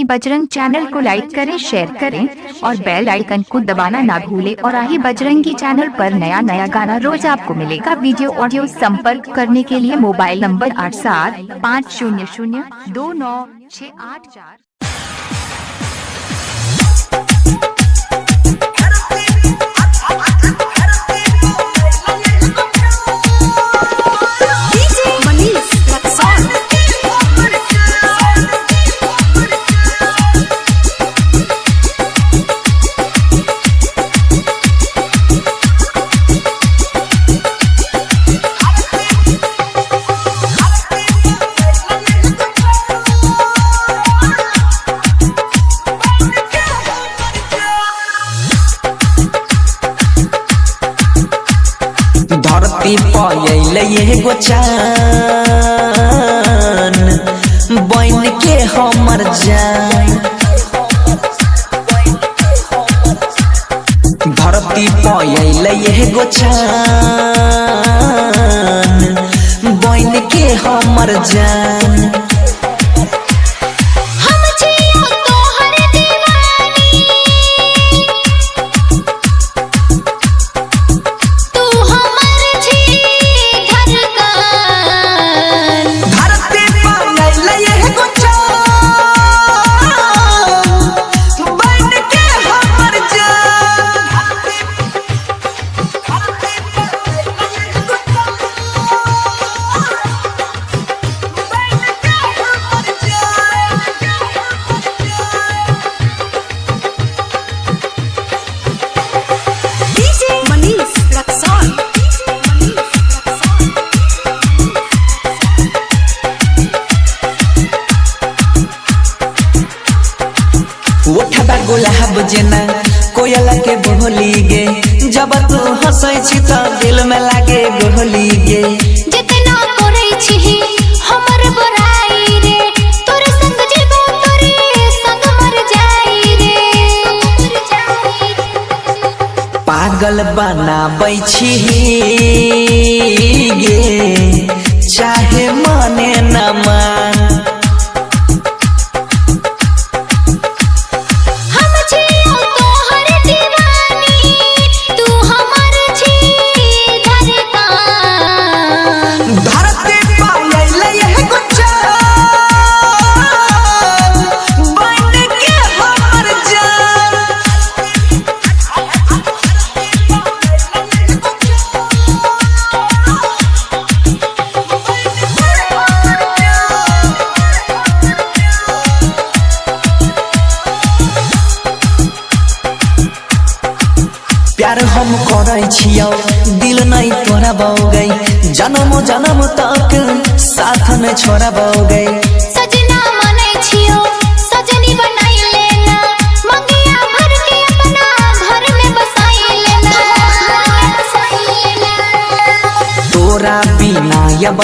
आही बजरंग चैनल को लाइक करें, शेयर करें और बेल आइकन को दबाना ना भूलें। और आही बजरंगी चैनल पर नया नया गाना रोज आपको मिलेगा। वीडियो ऑडियो संपर्क करने के लिए mobile number 875002 9684। DJ Manish Raxaul. धरती पयले एगो चान बन के हमर जान। धरती पयले एगो चान बन के हमर जान। हम छियो तोहर दीवानी, तू हमर छी धड़कन। धरती पयले एगो चान बन के हमर जान। DJ Manish Raxaul. ओठबा गुलाब जेना कोयल के बोली गे, जब तू हंसै छी त दिल में लागे गोली गे। जितना करै छी हमर बुराई रे, तोरे संग जीबो तोरे संग मर जाई रे। पागल बनाबै छी गे, चाहे मने न मान। हम छियो तोहर दीवानी, तू हमर छी धड़कन। धरती पायले एगो चान बन के हमर जान। प्यार हम करै छियौ दिल नहीं तोड़बौ गई, जन्म जन्म तक साथ न छोड़बौ गई। सजना मानै छियो सजनी बनाई लेना, मंगिया भर के अपना घर में बसाई लेना। तोरा बिना अब